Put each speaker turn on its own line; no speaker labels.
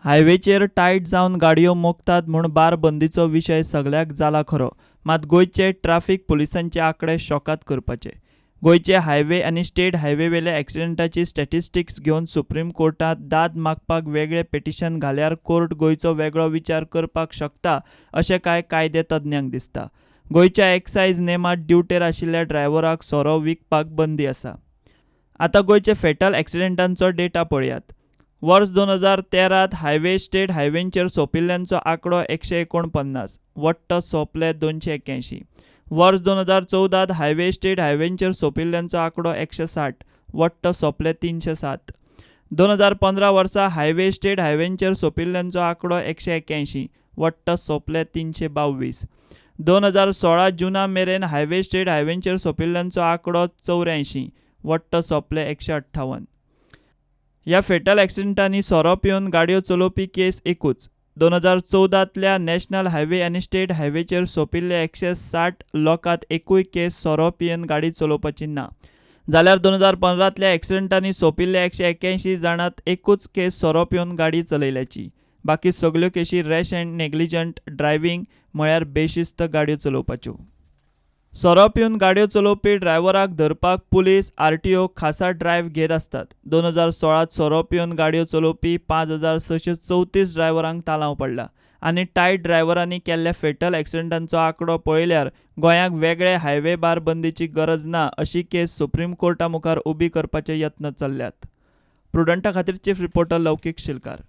हायवेचेर टायट जावन गाडयो मोखतात म्हूण बार बंदीचो विशय सगल्याक जाला खरो, मात गोंयचे ट्राफीक पुलिसांचे आंकडे शॉकाद करपाचे. गोंयचे हायवे आनी स्टेट हायवेवेल्या एक्सिडेंटाची स्टॅटिस्टिक्स घेवन सुप्रीम कोर्टांत दाद मागपाक वेगळें पेटिशन घाल्यार कोर्ट गोंयचो वेगळो विचार करपाक शकता अशें कांय कायदे तज्ञांक दिसता. गोंयच्या एक्सायज नेमांत ड्युटेर आशिल्ल्या ड्रायव्हराक सोरो विकपाक बंदी आसा. आतां गोंयचे फेटल एक्सिडेंटांचो डेटा पळयात. वर्स 2013 त हायवे, स्टेट हायवेंचेर सोंपिल्ल्यांचो आंकडो 149, वट्ट सोंपले 281. वर्स 2014 त हायवे, स्टेट हायवेंचेर सोंपिल्ल्यांचो आंकडो 160, वट्ट सोंपले 307. 2015 वर्सा हायवे, स्टेट हायवेंचेर सोंपिल्ल्यांचो आंकडो 181, वट्ट सोंपले 322. 2016 जूना मेरेन हायवे, स्टेट हायवेंचेर सोंपिल्ल्यांचो आंकडो 84, वट्ट सोंपले 158. ह्या फेटल एक्सिडेंटांनी सोरो पिवन गाडयो चलोवपी केस एकूच. 2014 तल्या नॅशनल हायवे आनी स्टेट हायवेचेर सोंपिल्ले 160 लोकांत एकूय केस सोरो पिवन गाडी चलोवपाची ना. जाल्यार 2015 तल्या एक्सिडेंटांनी सोंपिल्ले 181 जाणांत एकूच केस सोरो पिवन गाडी चलयल्याची. बाकी सगल्यो केशी रॅश अँड नेग्लिजंट ड्रायव्हींग म्हळ्यार बेशिस्त गाडयो चलोवपाच्यो. सोरो पिवन गाडयो चलोवपी ड्रायव्हराक धरपाक पुलीस, आरटीओ खासा ड्रायव्ह घेत आसतात. 2016 त सोरो पिवन गाडयो चलोवपी 5634 ड्रायव्हरांक तालांव पडला आनी टायट ड्रायव्हरांनी केल्ल्या फेटल एक्सिडेंटांचो आंकडो पळयल्यार गोंयाक वेगळे हायवे बार बंदीची गरज ना अशी केस सुप्रीम कोर्टा मुखार उबी करपाचे यत्न चल्ल्यात. प्रुडंटा खातीर चीफ रिपोर्टर लौकीक शिलकार.